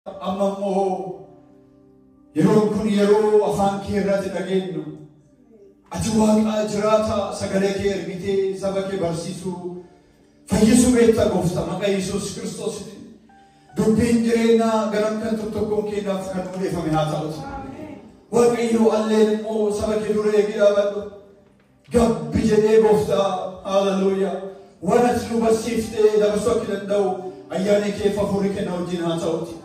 Amma immoo yeroon kun yeroo afaan kee irratti dhageenyu, ati Waaqa jiraata, sagalee kee ergitee saba kee barsiisuu, fayyisuu beektaa. Gooftaa, maqaa Yesuus Kiristoositti dubbiin jireenyaa ganam kan tokko tokkoon keenyaaf kan odeeffame haa ta'uti. Waaqayyo, alleen immoo saba kee dura eegi dhaabadhu. Gabbi jedhee, Gooftaa, haleluuyaa, waan ati nu barsiiftee dabarsuu akka danda'u ayyaanni kee, hafuurri kenna wajjin haa ta'uti.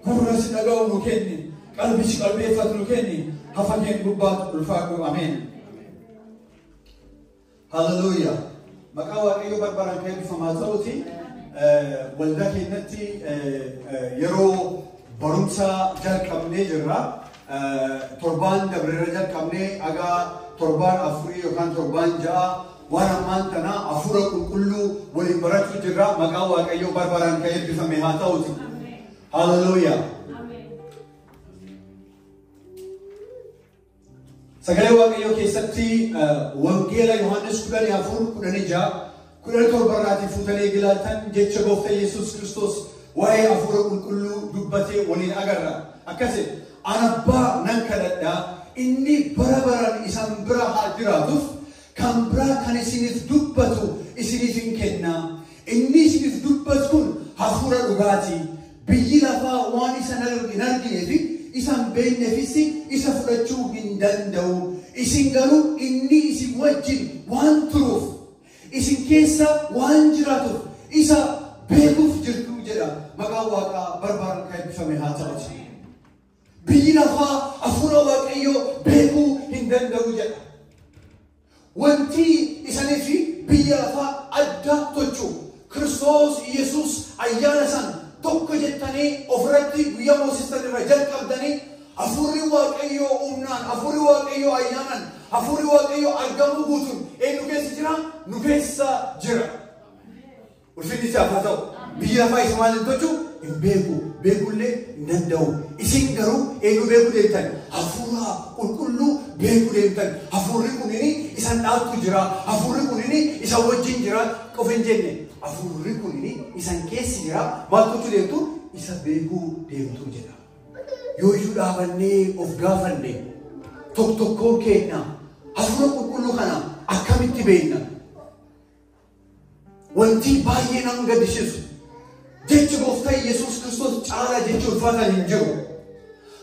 Gurra si dhaga'u nu kenni, qalbii si qalbeeffatu nu kenni, hafa keen gubbaatti ulfaadhu. Ameen. Haleluuyaa. Maqaa Waaqayyoo barbaadaan kan eebbifamaa ta'uti. Waldaa keenyatti yeroo barumsa jalqabnee jirra. Torbaan dabreerra jalqabnee haga torbaan 4 yookaan torbaan 6 waan ammaan tana hafuura qulqulluu waliin barachuu jirra. Maqaa Waaqayyoo barbaadaan kan eebbifame haa ta'uti. Haleluuyaa. Sagalee Waaqayyoo keessatti Wangeela Yohaannis 14, 16, 17 irraatii fuutanii ilaaltan, jecha Gooftaa Yesuus Kiristoos waa'ee hafuura qulqulluu dubbatee waliin agarra. Akkas: "Ani Abbaa nan kadhadhaa, inni bara baraan isaan bira haa jiraatuuf kan biraa kan isiniif dubbatu isiniif hin kenna. Inni isiniif dubbatu kun hafuura dhugaati. Biyyi lafaa waan isa hin argineef, isa hin beekneefis isa fudhachuu hin danda'u. Isin garuu inni isin wajjin waan turuuf, isin keessa waan jiraatuuf isa beekuuf jirtu" jedha. Maqaan Waaqaa barbaadan kan eebbifame haa ta'u. Biyyi lafaa hafuura Waaqayyoo beekuu hin danda'u jedha. Wanti isanii fi biyya lafaa adda tolchu, Kiristoos Yesuus ayyaana san tokko jettanii ofirratti guyyaa moosistan irra jalqabdanii, hafuurri Waaqayyoo humnaan, hafuurri Waaqayyoo ayyaanaan, hafuurri Waaqayyoo argamuu guutuun eenyu keessa jira? Nu keessa jira. Ulfinni isaaf haa ta'u. Biyya lafaa isa maal tolchu hin beeku, beekullee hin danda'u. Isin garuu eenyu beekuu deemtan? Hafuura qulqulluu beekuu deemtan. Hafuurri kunini isan dhaabtu jira. Hafuurri kunini isa wajjin jira qofa hin jenne. Hafuurri kunini isan keessi jira. Maal gochuu deemtu? Isa beekuu deemtu jedha. Yoo iyyuu dhaabannee of gaafanne, tokko tokkoon keenya hafuura qulqulluu kana akkamitti beekna? Wanti baay'ee nama gaddisiisu, jechi Gooftaa Yesuus Kiristoos caalaa jechi ulfaataan hin jiru.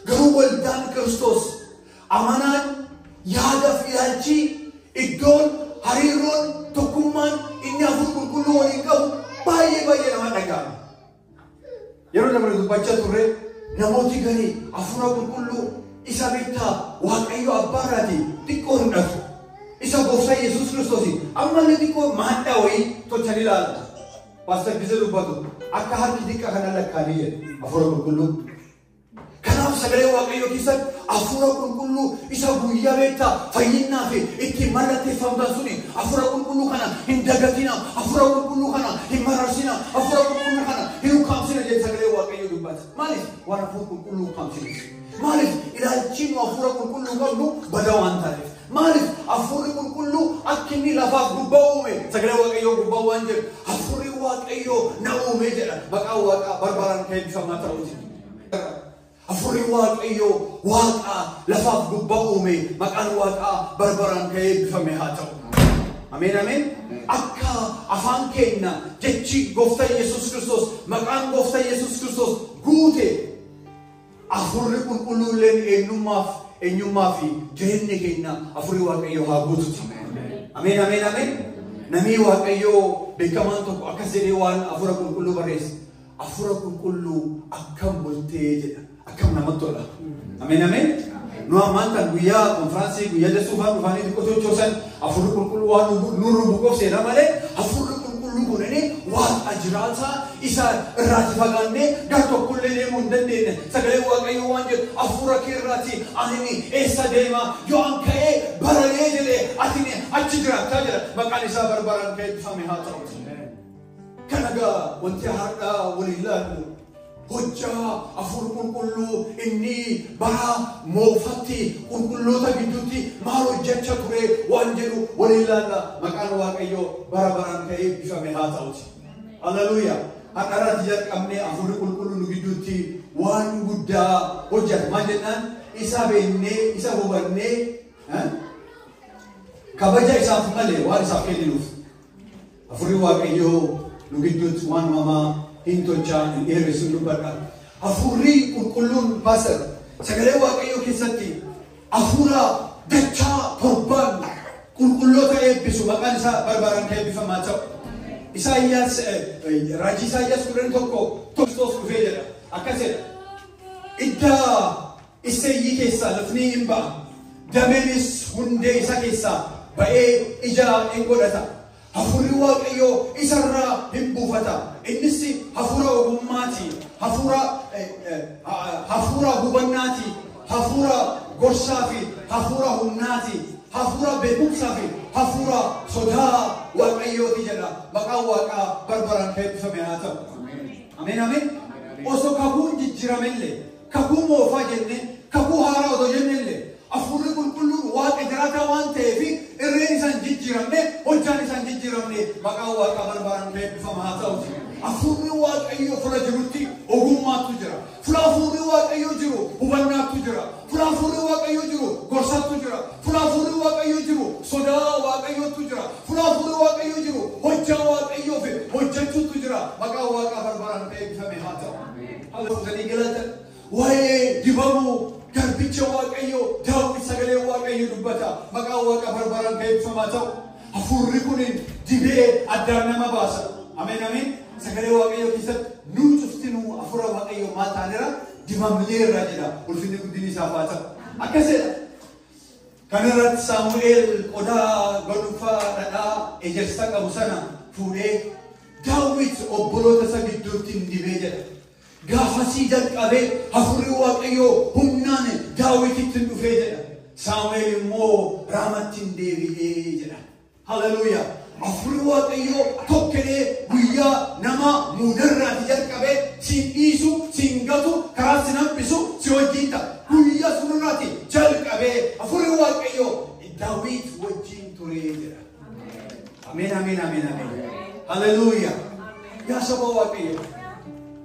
Garuu waldaan Kiristoos amanaan yaadaaf ilaalchi, iddoon hariiroon tokkummaan inni hafuura qulqulluu waliin qabu baay'ee baay'ee nama dhaga'ama. Yeroo dabre dubbachaa turre, namooti garii hafuura qulqulluu isa beektaa Waaqayyo Abbaarraati xiqqoo hin dhatu. Isa Gooftaa Yesuus Kiristoos ammallee xiqqoo maadhaa wayii tolchanii ilaalu. Pastor Gizee dubbatu, akka harki xiqqaa kana lakkaanii jedhe hafuura qulqulluu. Kanaaf sagalee Waaqayyoo keessatti hafuura qulqulluu isa guyyaa beektaa fayyinaa fi ittiin mallatteeffamtan suni, hafuura qulqulluu kana hin dagatina, hafuura qulqulluu kana hin mararsina, hafuura qulqulluu kana hin ukkaamsina jedhe sagalee Waaqayyoo dubbata. Maaliif waan hafuura qulqulluu ukkaamsine? Maaliif ilaalchi nu hafuura qulqulluu qabnu badaa waan ta'eef? Maaliif hafuurri qulqulluu akka inni lafaaf gubbaa uume, sagalee Waaqayyoo gubbaa waan jedhu, hafuurri Waaqayyoo na uume jedha. Maqaan Waaqaa barbaadaan kan eebbifamaa ta'uuti. Hafuurri Waaqayyoo Waaqa lafaaf gubbaa uume, maqaan Waaqaa barbaraan kan eebbifame haa ta'u. Ameen, ameen. Akka afaan keenya jechi Gooftaa Yesuus Kiristoos, maqaan Gooftaa Yesuus Kiristoos guute, hafuurri qulqulluulleen eenyummaa fi jireenya keenya hafuurri Waaqayyoo haa guututi. Ameen, ameen, ameen. Namni Waaqayyoo beekamaan tokko akkas jedhee waan hafuura qulqulluu barreesse. "Hafuura qulqulluu akkam bultee" jedha. Akkam namatti tola. Ameen, ameen. Nu ammaan kan guyyaa konfiraansii, guyyaa dasuufaa dhufanii xiqqoo sochoosan, hafuurri qulqulluu waan nurru buqoof seenaa malee, hafuurri qulqulluu kunini Waaqa jiraataa isa irraati fagaannee gar tokkollee deemuu hin dandeenye. Sagalee Waaqayyoo waan jedhu, "Hafuura kee irraati ani eessa deema? Yoo an ka'ee baralee jedhee, ati achi jiraattaa" jedha. Maqaan isaa barbaraan kan eebbifame haa ta'u. Kana gaa wanti har'aa waliin ilaallu, hojjaa hafuura qulqulluu inni bara moofatti qulqulloota gidduutti maal hojjechaa ture waan jedhu waliin ilaalla. Maqaan Waaqayyoo bara baraan kan eebbifame haa ta'uti. Haleluuyaa. Har'arratti jalqabnee hafuurri qulqulluun nu gidduutti waan guddaa hojjeta. Maal jennaan isa beeknee isa hubannee kabaja isaaf malee waan isaaf kenninuuf. Hafuurri Waaqayyoo nu gidduutti waan mamaa hin tolchaa hin dheeressu dubbadha. Hafuurri qulqulluun pastor sagalee Waaqayyoo keessatti hafuura dachaa torbaan qulqulloota eebbisu maqaan isaa barbaaraan kan eebbifamaa ta'u. Isaayyaas raajii Isaayyaas 11 Kiristoos dhufee jedha. Akkas jedha. Idda Isseeyyii keessaa lafni hin ba'a. Dameenis hundee isa keessaa ba'ee ija hin godhata. Hafuurri Waaqayyoo isarraa hin buufata. Innis hafuura ogummaati, hafuura hubannaati, hafuura gorsaa fi hafuura humnaati, hafuura beekumsaa fi hafuura sodaa Waaqayyooti jedha. Maqaan Waaqaa barbaraan kan eebbifame haa ta'u. Ameen ameen. Osoo kakuun jijjiiramellee, kakuu moofaa jennee, kakuu haaraa otoo jennellee, hafuurri qulqulluun Waaqa jiraataa waan ta'eef irreen isaan jijjiiramne, hojjaan isaan jijjiiramne, maqaan Waaqaa barbaraan kan eebbifame haa ta'u. Hafuurri Waaqayyoo fuula jirutti ogummaatu jira. Fuula hafuurri Waaqayyoo jiru hubannaatu jira. Fuula hafuurri Waaqayyoo jiru gorsatu jira. Fuula hafuurri Waaqayyoo jiru sodaa Waaqayyootu jira. Fuula hafuurri Waaqayyoo jiru hojjaa Waaqayyoo fi hojjechuutu jira. Maqaan Waaqaa barbaraan kan eebbifame haa ta'u. Halluu waa'ee dibamuu garbicha Waaqayyoo Daawit sagalee Waaqayyoo dubbata. Maqaan Waaqaa barbaraan kan eebbifame haa ta'u. Hafuurri kun dibee addaan nama baasa. Ameen ameen. Sagalee Waaqayyoo keessatti nuu cuftinuu hafuura Waaqayyoo maal taaneera dibamneerra jedha. Ulfinni guddinni isaaf haa ta'u. Akkas jedha. Kanarratti Saamu'eel qodaa gonfaa dhadhaa ejersa qabu sana fuudhee Daawit obboloota isa gidduutti hin dibee jedha. Gaafasii jalqabee hafuurri Waaqayyoo humnaan Daawititti hin dhufee jedha. Saamu'eel immoo Raamatti hin deebi'ee jedha. Haleluuyaa. Hafuurri Waaqayyoo tokkolee guyyaa nama muudarraati jalqabee siin dhiisu, siin gatu, karaa sin hambisu, si wajjin ta'a. Guyyaa sunirraati jalqabee hafuurri Waaqayyoo Daawit wajjin turee jedha. Ameen ameen ameen ameen. Haleluuyaa. Yaa saba Waaqayyoo,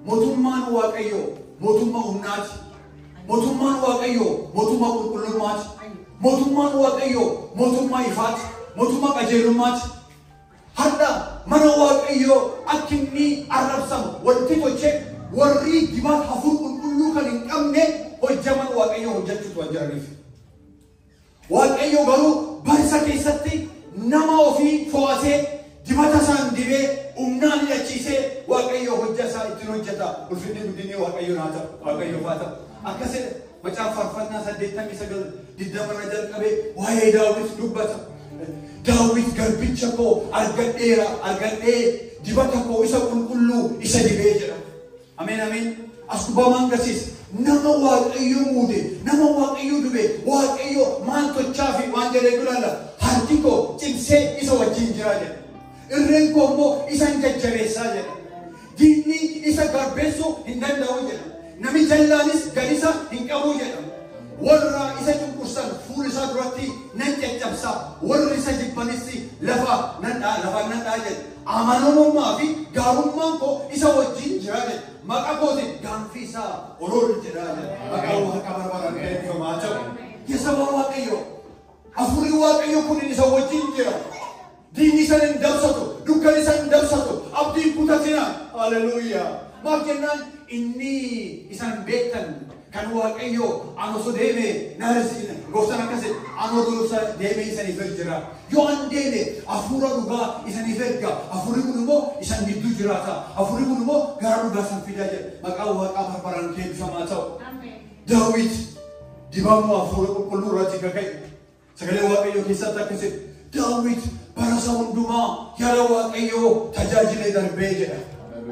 mootummaan Waaqayyoo mootummaa humnaati. Mootummaan Waaqayyoo mootummaa qulqullummaati. Mootummaan Waaqayyoo mootummaa ifaati. Mootummaa qajeelummaati. Har'a mana Waaqayyoo akka inni arrabsamu wanti tolchee warri dibata hafuura qulqulluu kan hin qabne hojjaman Waaqayyoo hojjechuutu waan jiraniif. Waaqayyo garuu barisa keessatti nama ofii fo'atee dibata isaan dibee humnaan hidhachiisee Waaqayyo hojja isaa ittiin hojjeta. Ulfinni guddinni Waaqayyo naa ta'u. Waaqayyoof haa ta'u. Akkasidha. Macaafa Faarfannaa 89:20 jalqabee waa'ee Daawit dubbata. Daawit garbicha koo argadheera, argadhee dibata koo isa qulqulluu isa dibee jedha. Ameen ameen. As gubbaa maan agarsiisa? Nama Waaqayyo muude, nama Waaqayyo dube, Waaqayyo maal tolchaa fi waan jedhee ilaalla. Harki koo cimsee isa wajjin jira jedha. Irreen koo immoo isa hin jajjabeessaa jedha. Diinni isa garbeessuu hin danda'u jedha. Namni jallaanis gadisa hin qabu jedha. Warra isa cunqursan fuula isaa duratti nan caccabsa, warri isa jibbanis lafa nan dha'a jedha. Amanamummaa fi gaarummaan koo isa wajjin jira jedha. Maqaa kootiin gaanfi isaa ol jedha jedha. Maqaan Waaqa barbaadaan kan eebbifamu haa ta'u. Yaa saba Waaqayyoo, hafuurri Waaqayyoo kun isa wajjin jira. Diinni isa hin dabsatu, dukkanni isa hin dabsatu, abdiin kutatina. Haleluuyaa. Maaf jennaan inni isaan beektan kan Waaqayyoo an osoo deeme gooftaan akkas jedhe, an osoo deeme isaniif jira. Yoo an deeme hafuura dhugaa isaniif erga. Hafuurri kun immoo isan gidduu jiraata. Hafuurri kun immoo gara dhugaa san fidaa jedha. Maqaan Waaqaa barbaraan eebbifamaa ta'u. Daawit dibamuu hafuura qulqulluu irratti kaka'e. Sagalee Waaqayyoo keessatti akkas jedhe. Daawit bara isa hundumaa yaada Waaqayyoo tajaajilee darbee jedha.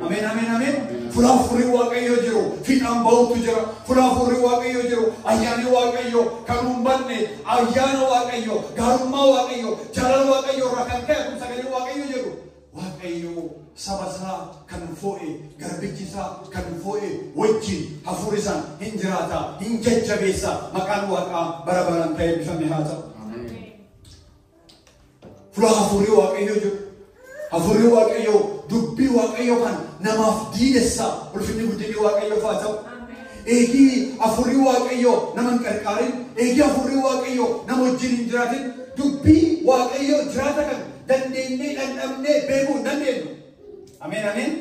Ameen ameen ameen. Fuula hafuurri Waaqayyoo jiru fiixaan ba'utu jira. Fuula hafuurri Waaqayyoo jiru ayyaanni Waaqayyoo kan hin banne ayyaana Waaqayyoo, gaarummaa Waaqayyoo, jaalala Waaqayyoo irraa kan ka'e kun sagalee Waaqayyoo jedhu. Waaqayyoo saba isaa kan fo'e, garbichi isaa kan fo'e wajjin hafuurri isaan hin jiraata, hin jajjabeessa. Maqaan Waaqaa bara baraan ta'ee eebbifame haa ta'u. Fuula hafuurri Waaqayyoo jiru. Hafuurri Waaqayyoo dubbii Waaqayyoo Waaqayyoo kan namaaf diidessa ulfinni guddinni Waaqayyoo haa ta'u. Eegii hafuurri Waaqayyoo nama hin qarqaarin, eegii hafuurri Waaqayyoo nama wajjin hin jiraatin, dubbii Waaqayyoo jiraata kan dandeenyee dhandhamnee beekuu hin dandeenyu. Ameen ameen.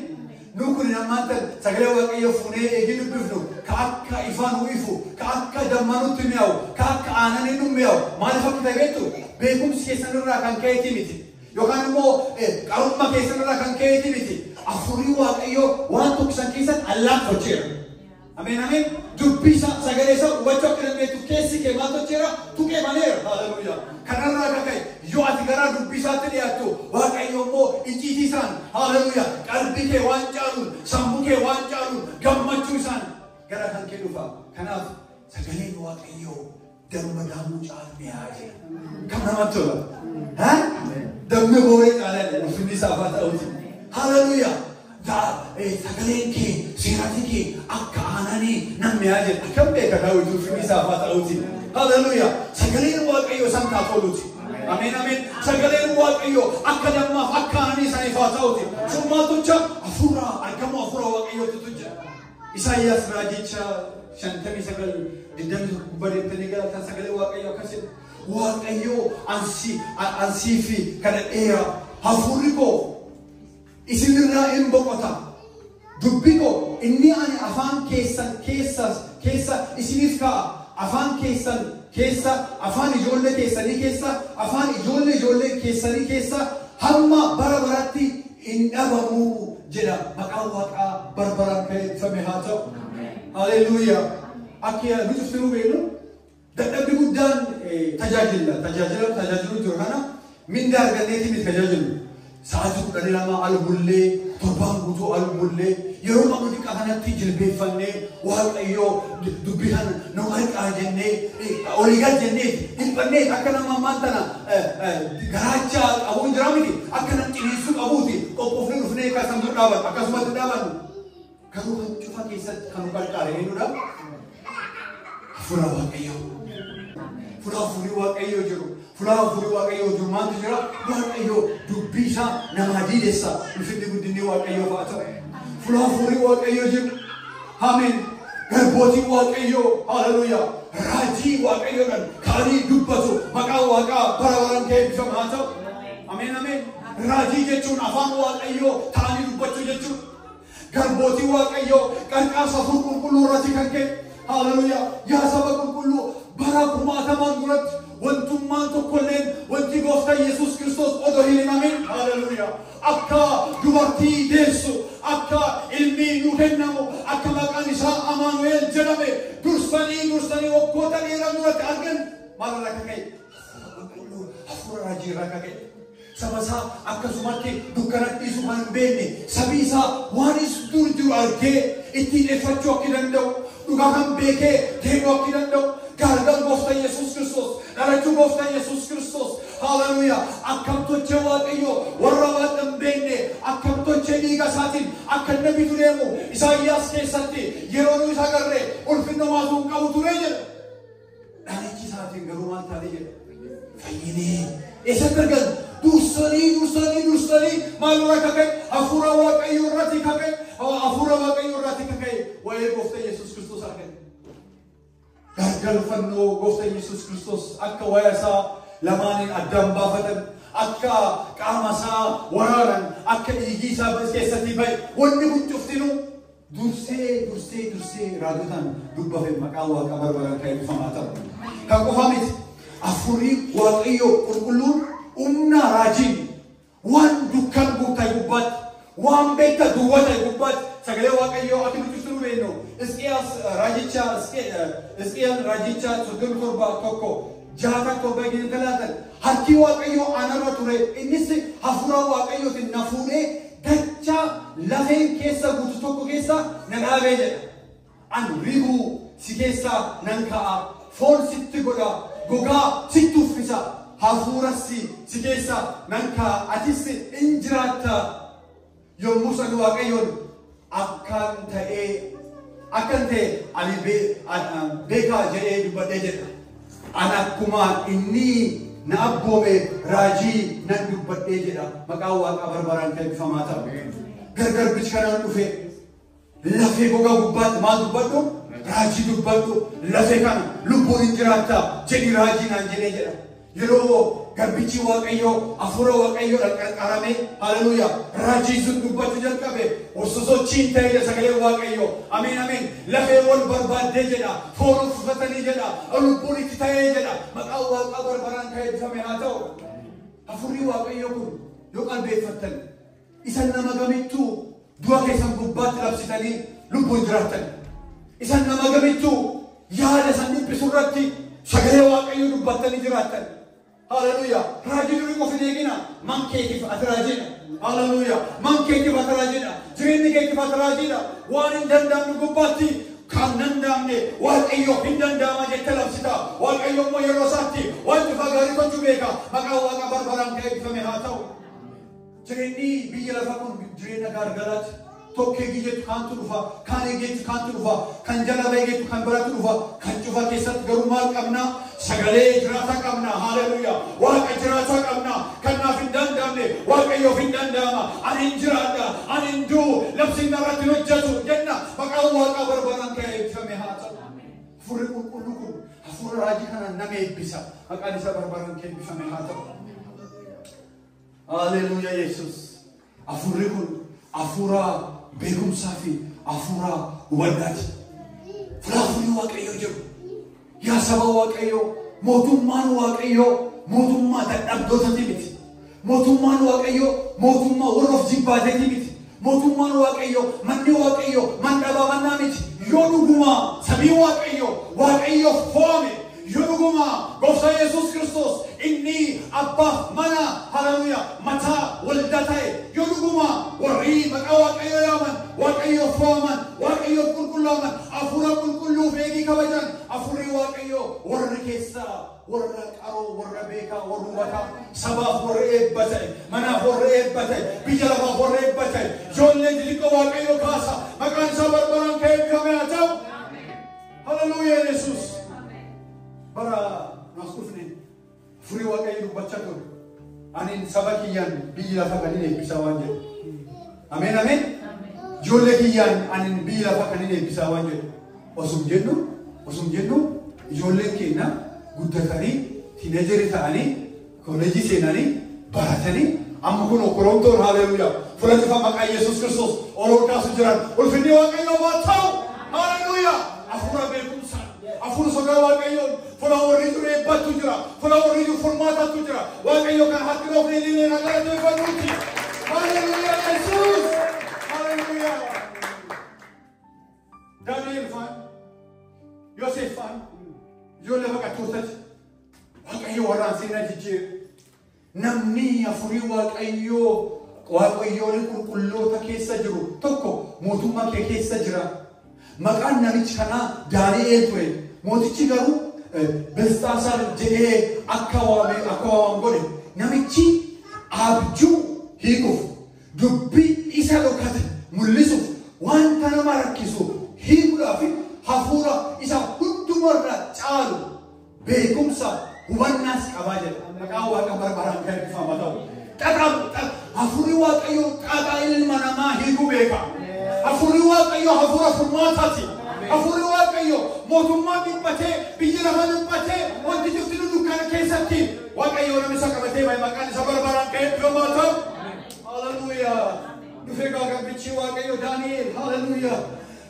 Nu kun ammaan tan sagalee Waaqayyoo fuunee eegii dubbifnu ka akka ifaa nu ifu, ka akka dammaa nutti mi'aawu, ka akka aananii nu mi'aawu. Maaliif akka ta'e beektu? Beekumsi keessan irraa kan ka'eeti miti. Yookaan immoo qarummaa keessan irraa kan ka'eeti miti. Hafuurri Waaqayyoo waan tokko san keessatti allaaf tolcheera. Ameen ameen. Dubbii isaa sagalee isaa hubachuu akka dandeettu keessi kee maal tolcheera? Tuqee baneera. Haleluuyaa. Kanarraa kan ka'e yoo ati gara dubbii isaatti dhiyaattu Waaqayyo immoo icciitii isaan haleluuyaa qalbii kee waan caaluun sammuu kee waan caaluun gammachuu isaan gara kan kee dhufa. Kanaaf sagaleen Waaqayyoo damma daamuu caalu mi'aa jira. Kam namatti tola? Dammi booree caalaa ulfinni isaa haa ta'uuti. Haleluuyaa. Sagaleen kee seerati kee akka aananii nan mi'aa jira. Akkam beeka Daawit ulfinni isaa haa ta'uuti. Haleluuyaa. Sagaleen Waaqayyoo isaan taa toluuti. Ameen ameen. Sagaleen Waaqayyoo akka dammaaf akka aananii isaaniif haa ta'uuti. Sun maal tolcha? Hafuura argamuu hafuura Waaqayyootu tolcha. Isaayyaas raajicha 59:21 bareettanii galatan sagalee Waaqayyoo akkas jedha. Waaqayyoo ansii fi kadhadheera. Hafuurri koo isinirraa hin boqota. Dubbi koo inni ani afaan keessan keessa isiniif kaa'a. Afaan keessan keessa, afaan ijoollee keessanii keessa, afaan ijoollee ijoollee keessanii keessa hamma bara baratti hin dhabamu jedha. Maqaan Waaqaa bara baraan kan eebbifame haa ta'u. Haleluuyaa. Akka nuti cuftinuu beeknu dadhabbi guddaan tajaajila tajaajiluu jiru kana mindaa arganneetii miti tajaajilu. Sa'aatii 12 al bullee, torbaan guutuu al bullee, yeroo qabnu xiqqaa kanatti jilbeeffannee Waaqayyoo dubbii kana nu qarqaara jennee olii gad jennee dhiphannee akka nama ammaan tana garaacha qabuun jira miti akka nama ciniinsuu qabuuti qophoofnee dhufnee kan san dura dhaabannu akkasumatti dhaabannu. Garuu kan cufa keessatti kan nu qarqaare eenyudha? Hafuura Waaqayyoo. Fuula hafuurri Waaqayyoo jiru. Fuula hafuurri Waaqayyoo jiru maaltu jira? Waaqayyoo dubbii isaa namaa diidessa. Ulfinni guddinni Waaqayyoo haa ta'u. Fuula hafuurri Waaqayyoo jiru. Ameen. Garbootiin Waaqayyoo haleluuyaa. Raajii Waaqayyoodhaan ka'anii dubbatu. Maqaan Waaqaa bara baraan kan eebbifamu haa ta'u. Ameen ameen. Raajii jechuun afaan Waaqayyoo ta'anii dubbachuu jechuudha. Garbootiin Waaqayyoo qarqaarsa hafuura qulqulluu irratti kan ka'e. Haleluuyaa. Yaa saba qulqulluu bara kumaatamaan duratti wantummaan tokkolleen wanti gooftaa Yesuus Kiristoos odoo hin himamin. Haleluuyaa. Akka dubartii deessu, akka ilmi nu kennamu, akka maqaan isaa Amaanu'el jedhame dursanii waggoota dheeraa duratti argan maal irraa akka ka'e? Hafuura qulqulluu, hafuura raajii irraa akka ka'e. Saba isaa akkasumatti dukkanatti dhiisuu kan hin beekne, sabi isaa waan isa dur jiru argee ittiin dheeffachuu akka danda'u, dhugaa kan beekee deemuu akka danda'u, gargaar gooftaa Yesuus Kiristoos, dhalachuu gooftaa Yesuus Kiristoos. Haleluuyaa. Akkam tochee Waaqayyoo warra waan hin beekne, akkam tochee dhiiga isaatiin akka inni bitu deemu Isaayyaas keessatti yeroo nu isa agarre ulfinna maatuu hin qabu ture jedha. Dhalichi isaatiin garuu maal taate jedha? Fayyinee. Eessatti argan? Dursanii maal irraa kaka'e? Hafuura Waaqayyoo irratti kaka'e. Hafuura Waaqayyoo irratti kaka'e. Waa'ee gooftaa Yesuus Kiristoos argan. Gargalfannoo gooftaa Yesuus Kiristoos akka waa'ee isaa lamaaniin addaan baafatan, akka qaama isaa waraanan, akka dhiigii isaa keessatti ba'e, wanni kun cuftinuu dursee raajotaan dubbafame. Maqaan Waaqaa bara baraan kan eebbifamaa ta'u. Kan qofa miti. Hafuurri Waaqayyoo qulqulluun humna raajiin waan dukkan guutaa gubbaatti, waan beekta duwwaa ta'e gubbaatti sagalee Waaqayyoo akka nuti cuftinuu beeknu. Hisqiyaas raajicha Hisqiyaan raajicha 37:1 6-7 gini talaatan harki Waaqayyoo anarra ture, innis hafuura Waaqayyootiin na fuudhee dachaa lafeen keessa guutu tokko keessa na dhaabee jedha. An ribuu si keessaa nan ka'a, foon sitti godha, gogaa sitti uffisa, hafuuras si keessa nan ka'a, atis in jiraatta. Yommuu san Waaqayyoon akkan ta'e ani beekaa jedhee dubbadhee jedha. An akkuma inni na abboome raajii nan dubbadhee jedha. Maqaan Waaqaa bara baraan kan eebbifamaa ta'u. Gargar bichi kanaan dhufe lafee gogaa gubbaatti maal dubbadhu? Raajii dubbadhu. Lafee kana lubbuun hin jiraattaa jedhi raajii naan jedhee jedha. Yeroo garbichi Waaqayyoo hafuura Waaqayyoo qarqarame, haleluuyaa, raajii sun dubbachuu jalqabe, sosochiin ta'e jedha sagalee Waaqayyoo. Ameen, ameen. Lafee wal barbaaddee jedha, foon uffatanii jedha, lubbuun itti ta'ee jedha. Maqaan Waaqaa barbaraan kan eebbifame haa ta'u. Hafuurri Waaqayyoo kun yoo qalbeeffattan isan nama gamittuu du'a keessan gubbaatti labsitanii lubbuun jiraattan. Isan nama gamittuu yaada san dhiphisu irratti sagalee Waaqayyoo dubbattanii jiraattan. Haleluuyaa. Raajii durii qofa hin eegina. Man keetiif ati raajiidha. Haleluuyaa. Man keetiif ati raajiidha. Jireenyi keetiif ati raajiidha. Waan hin danda'amne gubbaatti kan danda'amne Waaqayyo hin danda'ama jettee labsita. Waaqayyo immoo yeroo isaatti waan cufa gaarii gochuu beeka. Maqaan Waaqa barbaraan kan eebbifame haa ta'u. Jireenyi biyya lafaa kun jireenya gargaraati. Tokkee jettu kaantu dhufa, kaan eeggeettu kaantu dhufa, kan jala eeggeettu kan biratti dhufa, kan cufa keessatti garuu maal qabna? Sagalee jiraataa qabna. Haleluuyaa. Waaqa jiraataa qabna. Kan naaf hin danda'amne Waaqayyoof hin danda'ama. Ani hin jiraadha, ani hin du'u, labsiin narratti hin hojjetu jenna. Maqaan Waaqaa barbaraan kan eebbifame haa ta'u. Hafuurri qulqulluu kun hafuura raajii kanaan nama eebbisa. Maqaan isaa barbaraan kan eebbifame haa ta'u. Haleluuyaa Yesuus. Hafuurri kun hafuura beekumsaa fi hafuura hubannaati. Fuula hafuurri Waaqayyoo jiru. Yaa saba Waaqayyoo, mootummaan Waaqayyoo mootummaa dadhabdootaati miti. Mootummaan Waaqayyoo mootummaa warra of jibbaateeti miti. Mootummaan Waaqayyoo, manni Waaqayyoo mandhabaa mannaa miti. Yoo dhugumaa sabii Waaqayyoo Waaqayyoof fo'ame, yoo dhugumaa Gooftaa Yesuus Kiristoos inni abbaaf mana, haleluuyaa, mataa waldaa ta'e, yoo dhugumaa warri maqaa Waaqayyoo yaaman Waaqayyoof fo'aman, Waaqayyoof qulqullaa'aman, hafuura qulqulluuf eegii kabajan, hafuurri Waaqayyoo warri keessaa warra qaroo, warra beekaa, warra hubataa, sabaaf warra eebba ta'e, manaaf warra eebba ta'e, biyya lafaaf warra eebba ta'e, ijoollee xixiqqoo Waaqayyoo kaasa. Maqaan isaa barbaraan kan eebbifame haa ta'u. Haleluuyaa Yesuus. Bara nas dhufne hafuurri Waaqayyoo dubbachaa ture. Ani saba kiyyaan biyya lafa kan hin eebbisaa waan jedhu. Ameen, ameen. Ijoollee kiyyaan ani biyya lafa kan hin eebbisaa waan jedhu. Osum jennu ijoolleen keenya guddatanii teenagerii ta'anii kolleejii seenanii baratanii amma kun korontoon, haleluuyaa, fuula cufa maqaa Yesuus Kiristoos ol ol kaasu jiran. Ulfinni Waaqayyoo haa ta'u. Haleluuyaa. Hafuura beekumsaan, hafuura sodaa Waaqayyoon fuula warri jiru eebbattu jira, fuula warri jiru furmaatatu jira. Waaqayyo kan harki dhoofne illee galateeffannuuti. Haleluuyaa Yesuus. Haleluuyaa. Daani'el faan, Yoosef faan ijoollee baqattootati. Waaqayyo warraan seenaa jijjiire. Namni hafuurii Waaqayyoo Waaqayyoon qulqulloota keessa jiru tokko mootummaa kee keessa jira. Maqaan namichi kanaa Daani'el ture. Mootichi garuu Belxaasaar jedhee akka waame akka waaman godhe. Namichi abjuu hiikuuf, dubbii isa dhokate mul'isuuf, wanta nama rakkisu hiikuudhaaf hafuura isa hundumarra caalu beekumsa hubannaas qabaa jedha. Maqaan Waaqa barbaraan kan eebbifamu ta'u. Xaxaa hafuurri Waaqayyoo xaxaa ilma namaa hiikuu beeka. Hafuurri Waaqayyoo hafuura furmaataati. Hafuurri Waaqayyoo mootummaan dhiphatee, biyyi lafa dhiphatee, wanti cufti dukkana keessatti Waaqayyoo nama isa qabatee bahe. Maqaan isa barbaraan kan eebbifamu ta'u. Haleluuyaa. Dhufee garbichi Waaqayyoo Daani'el, haleluuyaa.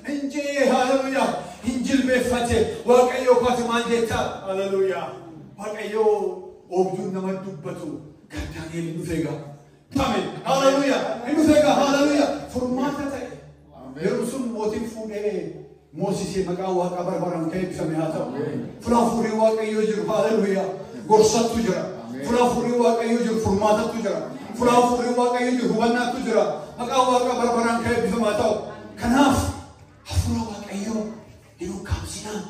Injee, haleluuyaa. Hin jilbeeffate. Waaqayyoo kooti maal jetta? Haleluuyaa. Waaqayyoo oobjuun nama dubbatu gar Daani'el hin dhufee gaa. Amen. Haleluuyaa. Hin dhufee gaa. Haleluuyaa. Furmaata ta'e. Yeroo sun mootiin fuudhee moosisee. Maqaan Waaqaa barbaraan kan eebbifame haa ta'u. Fuula hafuurri Waaqayyoo jiru, haleluuyaa, gorsattu jira. Fuula hafuurri Waaqayyoo jiru furmaatatu jira. Fuula hafuurri Waaqayyoo jiru hubannaatu jira. Maqaan Waaqaa barbaraan kan eebbifame haa ta'u. Kanaaf hafuura Waaqayyoo hin ukkaamsinaa.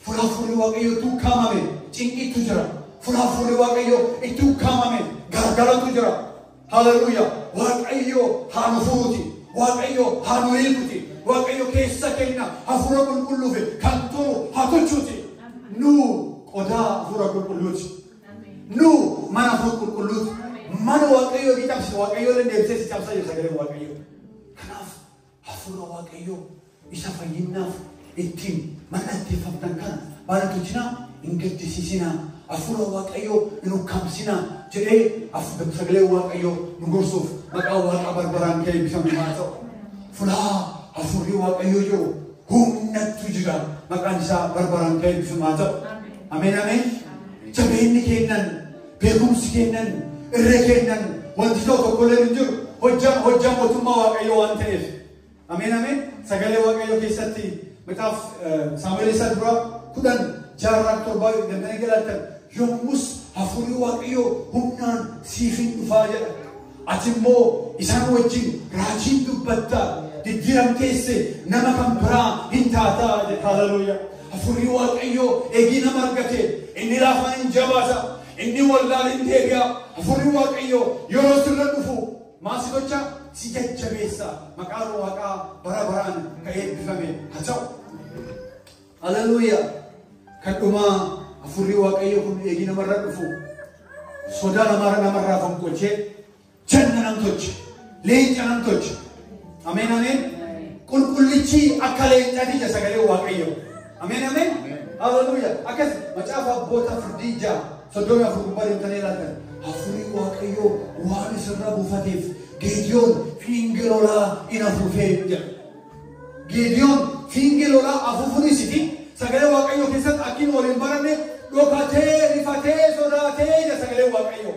Fuula hafuurri Waaqayyoo itti ukkaamame cinqiitu jira. Fuula hafuurri Waaqayyoo itti ukkaamame gargaratu jira. Haleluuyaa. Waaqayyoo haa nu furuuti. Waaqayyo haa nu hiikuti. Waaqayyo keessa keenya hafuura qulqulluufi kan turu haa tolchuuti. Nu qodaa hafuura qulqulluuti. Nu mana hafuura qulqulluuti. Mana Waaqayyoo ni cabsite, Waaqayyoo illee deebisee si cabsa jedha sagalee Waaqayyoo. Hafuura Waaqayyoo isa fayyinaaf ittiin mallatteeffamtan kana maal tolchinaa hin gaddisiisinaa hafuura Waaqayyoo hin ukkaamsinaa jedhee sagalee Waaqayyoo nu gorsuuf maqaa Waaqaa barbaraan ka'ee eebbifame haa ta'u. Fulaa hafuurri Waaqayyoo jiru humnattu jira maqaan isaa barbaraan ka'ee eebbifame haa ta'u. Ameen ameen. Jabeenyi kennan beekumsi kennan irree kennan wanti ta'u tokkollee hin jiru hojjaa mootummaa Waaqayyoo waan ta'eef. Ameen ameen. Sagalee Waaqayyoo keessatti Mataaf Saamu'eel isa dura 10:6-7 dandanii galatan yommus hafuurri Waaqayyoo humnaan siif hin dhufaa jedha. Ati immoo isaan wajjin raajiin dubbatta diddiiramteesse nama kan biraa hin taataa jedha. Haleluuyaa. Hafuurri Waaqayyoo eegii nama argate inni laafaan hin jabaata inni wallaal hin deebi'a. Hafuurri Waaqayyoo yeroo sirra dhufu maal si gocha si jajjabeessa maqaan Waaqaa bara baraan kan eebbifame haa ta'u. Haleluuyaa. Kan dhumaa hafuurri Waaqayyoo kun eegii namarra dhufu sodaa namarraa fonqolchee janna nam tolche leenca nam tolche. Ameen ameen. Qulqullichi akka leencaati ija sagalee Waaqayyoo. Ameen ameen. Haleluuyaa. Akkas macaafa abboota firdii 6:34 gubbaa deemtanii ilaaltan hafuurri Waaqayyoo waan isirra buufateef Geediyoon fiingee lolaa in afuufee jedha. Geediyoon fiingee lolaa afuufuun isiti sagalee Waaqayyoo keessatti akkin waliin baranne dhokatee rifatee sodaatee jedha sagalee Waaqayyoo.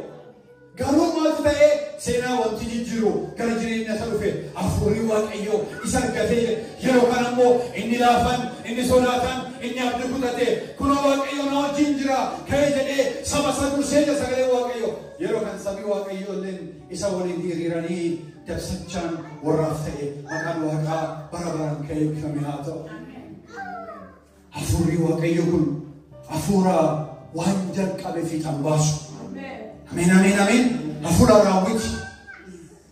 Garuu maaltu ta'ee seenaa wanti jijjiiru gara jireenya isa dhufe hafuurri Waaqayyoo isa argatee jedha. Yeroo kana immoo inni laafan inni sodaatan inni abdii kutate kunoo Waaqayyoo na wajjin jira ka'ee jedhee saba isa dursee jedha sagalee Waaqayyoo. Yeroo kan sabi Waaqayyoo illeen isa waliin hiriiranii dabsachaan warraaf ta'e maqaan Waaqaa bara baraan ka'ee eebbifame haa ta'u. Hafuurri Waaqayyoo kun hafuura waan jalqabe fiixan baasu. Ameen ameen ameen. Hafuura raawwiti.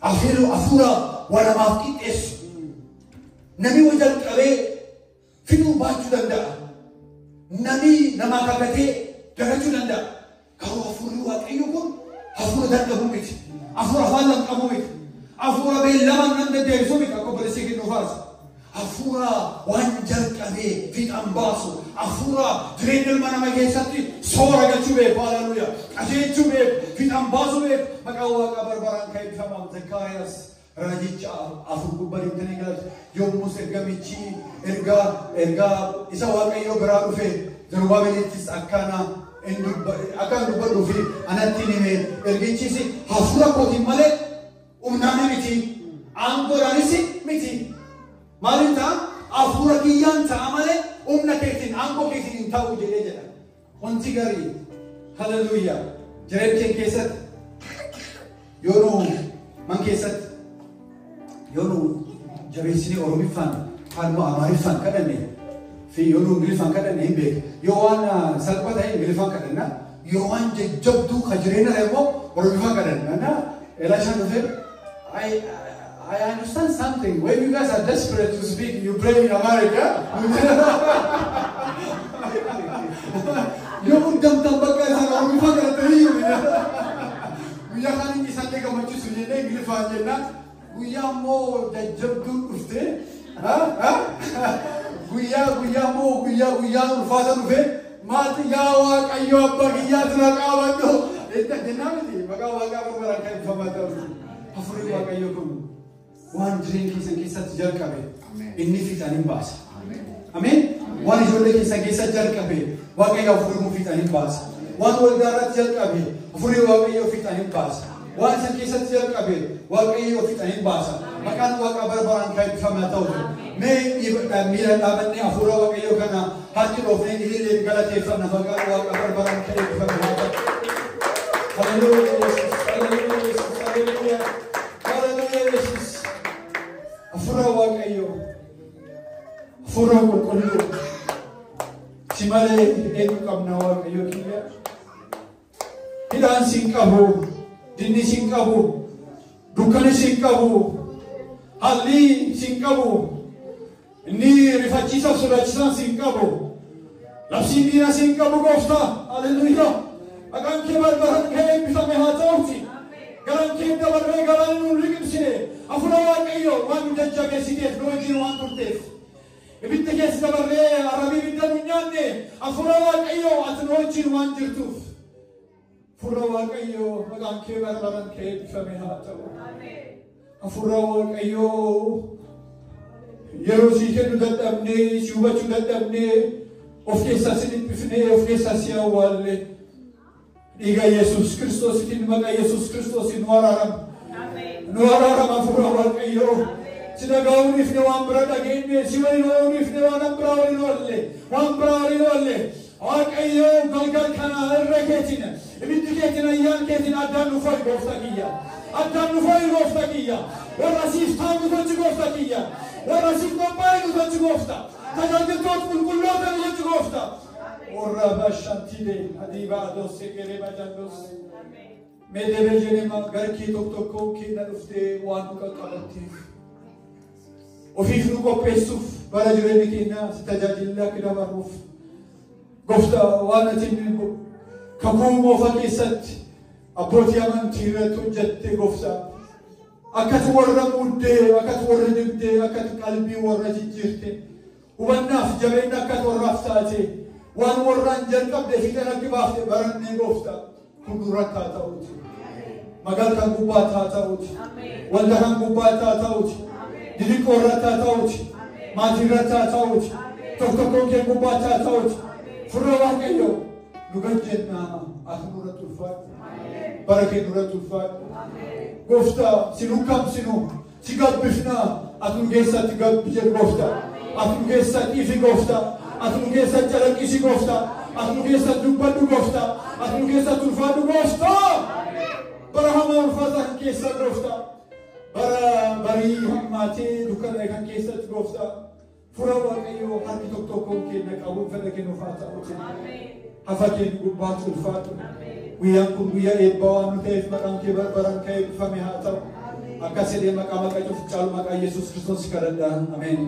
Hafuura walamaaf qixxeessu. Namni waan jalqabee fixuu baachuu danda'a. Namni namaa kakatee dagachuu danda'a. Garuu hafuurri Waaqayyoo kun hafuura dadhabuu miti. Hafuura afaan lamqabuu miti. Hafuura beellamaan nan deddeebisuu miti akka obboleessi kennu faarsa. Hafuura waan jalqabee fiixan baasu. Hafuura jireenya ilma nama keessatti soora galchuu beeku. Haleluuyaa. Qajeelchuu beeku. Fiixan baasuu beeku. Maqaan Waaqaa barbaraan kan eebbifamu Zakkaariyaas raajicha 4 gubbaa deemtanii galatu. Yommus ergamichi ergaa isa Waaqayyoo biraa dhufe Zerubaabelittis akkana akkan dubbadhuu fi anatti hime ergichis hafuura kootiin malee humnaan miti aangoodhaanis miti. Maaliin ta'a? Hafuura kiyyaan ta'a malee humna keetiin aangoo keetiin hin ta'u jedhee jedha. Wanti gaarii haleluuyaa jireenya keenya keessatti yoo nu man keessatti yoo nu jabeessinee Oromiffaan kaan Amaariffaan kadhanne fi yoo nu Ingiliffaan kadhanne hin beeku. Yoo waan salphaa ta'e Ingiliffaan kadhanna yoo waan jajjabduu ka jireenya immoo Oromiffaan kadhanna. Elishaan dhufee I understand something. When you guys are desperate to speak, you pray in America. Yoo muddamtan bakka isaan Oromiffaan kadhatanii jiru. Guyyaa kaan inni isaan gammachiisu jennee Ingiliffaan jenna. Guyyaa immoo jajjabduun dhufte. Guyyaa guyyaa immoo guyyaa guyyaan ulfaata dhufe. Maati yaa Waaqayyo abbaa kiyyaatu na qaabadhu. Jennaa miti maqaa Waaqaa barbaraan kan ibfamaa ta'u. Hafuurri Waaqayyoo kun waan jireenya keessan keessatti jalqabe inni fiixaan hin baasa. Ameen. Waan ijoollee keessan keessatti jalqabe Waaqayyo hafuurri kun fiixaan hin baasa. Waan waldaa irratti jalqabe hafuurri Waaqayyoo fiixaan hin baasa. Waan isin keessatti jalqabe Waaqayyo fiixaan hin baasa. Maqaan Waaqaa barbaraan kan eebbifame haa ta'u. Mee miila dhaabannee hafuura Waaqayyoo kana harki dhoofnee ililleen galateeffanna maqaan Waaqaa barbaraan kan eebbifame haa ta'u. Haleluuyaa Yesuus. Haleluuyaa Yesuus. Haleluuyaa. Haleluuyaa Yesuus. Hafuura Waaqayyoo. Hafuura qulqulluu. Si malee eenyu qabna Waaqayyoo kiyya. Hidhaan siin qabu, dinni siin qabu, dukkanni siin qabu, haalli siin qabu, inni rifachiisaaf sodaachisaan siin qabu, labsiin diinaa siin qabu gooftaa. Haleluuyaa. Maqaan kee barbaraan kee eebbifame haa ta'uuti. Garaan kee dabarree garaan nuun liqimsine. Hafuura Waaqayyoo waan nu jajjabeessu. jajjabeessiteef nu wajjin waan turteef. Ibidda keessa dabarree arrabii ibidda nu nyaanne hafuura Waaqayyoo ati nu wajjin waan jirtuuf. Hafuura Waaqayyoo maqaan kee bara baraan kee eebbifame haa ta'u. Hafuura Waaqayyoo yeroo sii kennu dadhabnee si hubachuu dadhabnee of keessaa si dhiphisnee of keessaa si awwaalle. Dhiiga Yesuus Kiristoositiin maqaa Yesuus Kiristoosiin nu araarama. Nu araarama hafuura Waaqayyoo. Si dhaga'uunifne waan bira dhageenye si waliin ooluunifne waan biraa waliin oolle waan biraa waliin oolle. Waaqayyoo galgal kana irra keetiin ibiddi keetiin ayyaan keetiin addaan nu fo'i gooftaa kiyya. Addaan nu fo'i gooftaa kiyya. Warra siif ta'u nu tolchi gooftaa kiyya. Warra siif qophaa'e nu tolchi gooftaa. Tajaajiltoota qulqulloota nu tolchi gooftaa. Warra bashantide adiiba adosse geree bajandos. Mee deebee jenema garkii tokko tokko keenya dhuftee waan nu qaqqabatteef. Ofiif nu qopheessuuf bara jireenya keenya si tajaajillee akka dabarruuf. Gooftaa waan ati kakuu moofa keessatti abbootii amantii irratti hojjette gooftaa. Akkati warra muuddee, akkati warra dibdee, akkati qalbii warra jijjiirte. Hubannaaf jabeenya akkati warraaf taate. Waan warraan jalqabde fiixeen akka baafte barannee gooftaa. Kun duratti haa ta'uuti. Magaala kan gubbaatti haa ta'uuti. Waldaa kan gubbaatti haa ta'uuti. Didiqqoo irratti haa ta'uuti. Maatii irratti haa ta'uuti. Tokko tokkoon kee gubbaatti haa ta'uuti. Furra Waaqayyoo nu gajjennaa ati nurratti ulfaadhu. Bara kee nurratti ulfaadhu. Gooftaa si nukkamsinu si gabbifnaa ati nu keessatti gabbi jedhu gooftaa. Ati nu keessatti ifi gooftaa. Ati nu keessatti calaqqisi gooftaa. Ati nu keessatti dubbadhu gooftaa. Ati nu keessatti ulfaadhu gooftaa. Bara hamaa ulfaataa kan keessa gooftaa. Bara barii hammaatee dukkana kan keessatti gooftaa. Fura Waaqayyoo harki tokko tokkoon keenya qabuun fedha kennuuf haa ta'uuti. Hafa keenya gubbaatti ulfaadhu. Guyyaan kun guyyaa eebbaa waan nu ta'eef maqaan kee barbaraan ka'ee eebbifame haa ta'u. Akkas jedhee maqaa maqaa cufu caalu maqaa Yesuus Kiristoos kadhadha. Ameen.